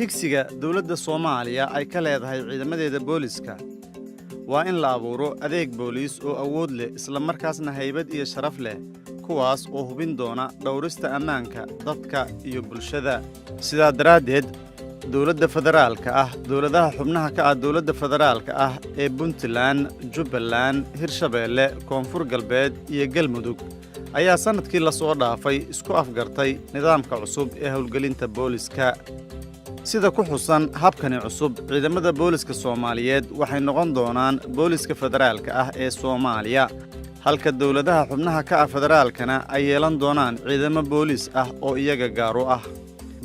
Higsiga dowladda Soomaaliya ay ka leedahay ciidamadeeda booliska waa in la abuuro adeeg booliis oo awood leh, isla markaasna haybad iyo sharaf leh, kuwaas oo hubin doona dhowrista ammaanka dadka iyo bulshada. Sidaa daraaddeed, dowladda federaalka ah, dowladaha xubnaha ka ah dowladda federaalka ah ee Puntland, Jubbaland, Hirshabeelle, Koonfur Galbeed iyo Galmudug ayaa sannadkii la soo dhaafay isku afgartay nidaamka cusub ee howlgelinta booliska. Sida ku xusan habkani cusub, ciidamada booliska Soomaaliyeed waxay noqon doonaan booliska federaalka ah ee Soomaaliya, halka dowladaha xubnaha ka ah federaalkana ay yeelan doonaan ciidamo booliis ah oo iyaga gaar u ah.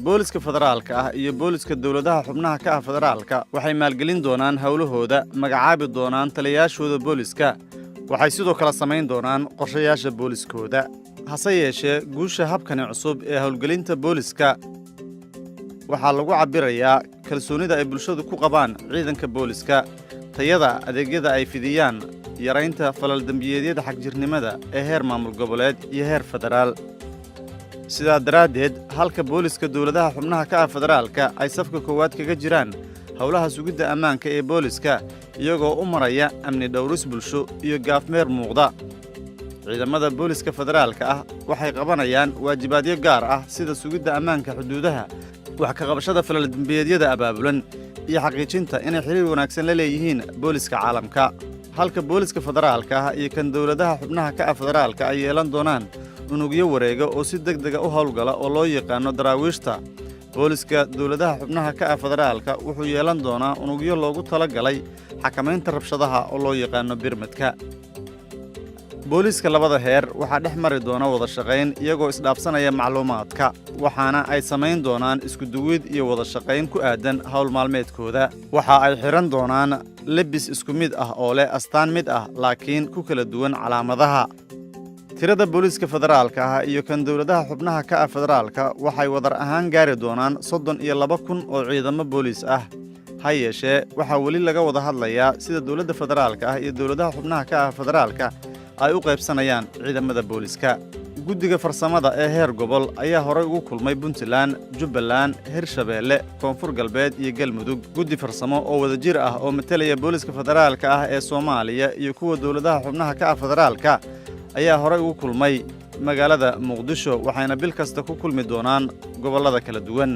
Booliska federaalka ah iyo booliska dowladaha xubnaha ka ah federaalka waxay maalgelin doonaan howlahooda, magacaabi doonaan taliyayaashooda booliska, waxay sidoo kale samayn doonaan qorshayaasha booliskooda. Hase yeeshee, guusha habkani cusub ee howlgelinta booliska waxaa lagu cabbirayaa kalsoonida ay bulshadu ku qabaan ciidanka booliska, tayada adeegyada ay fidiyaan, yaraynta falaldembiyeedyada xagjirnimada ee heer maamul goboleed iyo heer federaal. Sidaa daraaddeed, halka booliska dowladaha xubnaha ka ah federaalka ay safka koowaad kaga jiraan howlaha sugidda ammaanka ee booliska, iyagoo u maraya amni dhowris bulsho iyo gaafmeer muuqda, ciidamada booliska federaalka ah waxay qabanayaan waajibaadyo gaar ah, sida sugidda ammaanka xuduudaha, wax ka qabashada falaldembiyeedyada abaabulan iyo xaqiijinta inay xiriir wanaagsan la leeyihiin booliska caalamka, halka booliska federaalka ah iyo kan dowladaha xubnaha ka ah federaalka ay yeelan doonaan unugyo wareega oo si deg dega u howlgala oo loo yaqaano daraawiishta. Booliska dowladaha xubnaha ka ah federaalka wuxuu yeelan doonaa unugyo loogu tala galay xakamaynta rabshadaha oo loo yaqaano birmadka. Booliiska labada heer waxaa dhex mari doona wada shaqayn, iyagoo isdhaafsanaya macluumaadka, waxaana ay samayn doonaan iskuduwid iyo wada shaqayn ku aadan howl maalmeedkooda. Waxa ay xidhan doonaan lebis isku mid ah oo leh astaan mid ah, laakiin ku kala duwan calaamadaha. Tirada booliiska federaalka ah iyo kan dowladaha xubnaha ka ah federaalka waxay wadar ahaan gaari doonaan 32,000 oo ciidamo booliis ah. Ha yeeshee, waxaa weli laga wada hadlayaa sida dowladda federaalka ah iyo dowladaha xubnaha ka ah federaalka ay u qaybsanayaan ciidamada booliiska. Guddiga farsamada ee heer gobol ayaa horay ugu kulmay Puntland, Jubbaland, Hirshabeelle, Koonfur Galbeed iyo Galmudug. Guddi farsamo oo wadajir ah oo matalaya booliiska federaalka ah ee Soomaaliya iyo kuwa dowladaha xubnaha ka ah federaalka ayaa horay ugu kulmay magaalada Muqdisho, waxayna bil kasta ku kulmi doonaan gobollada kala duwan.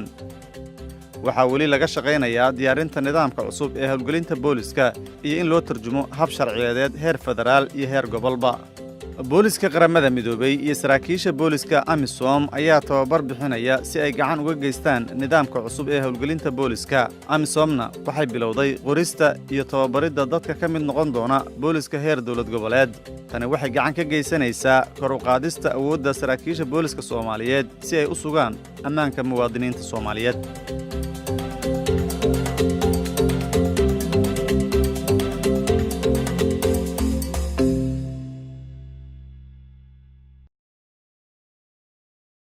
Waxaa weli laga shaqaynayaa diyaarinta nidaamka cusub ee howlgelinta booliska iyo in loo tarjumo hab sharciyeedeed heer federaal iyo heer gobolba. Booliska Qaramada Midoobey iyo saraakiisha booliska AMISOM ayaa tababar bixinaya si ay gacan uga geystaan nidaamka cusub ee howlgelinta booliska. AMISOMna waxay bilowday qorista iyo tababaridda dadka ka mid noqon doona booliska heer dowlad goboleed. Tani waxay gacan ka geysanaysaa kor u qaadista awoodda saraakiisha booliska Soomaaliyeed si ay u sugaan ammaanka muwaadiniinta Soomaaliyeed.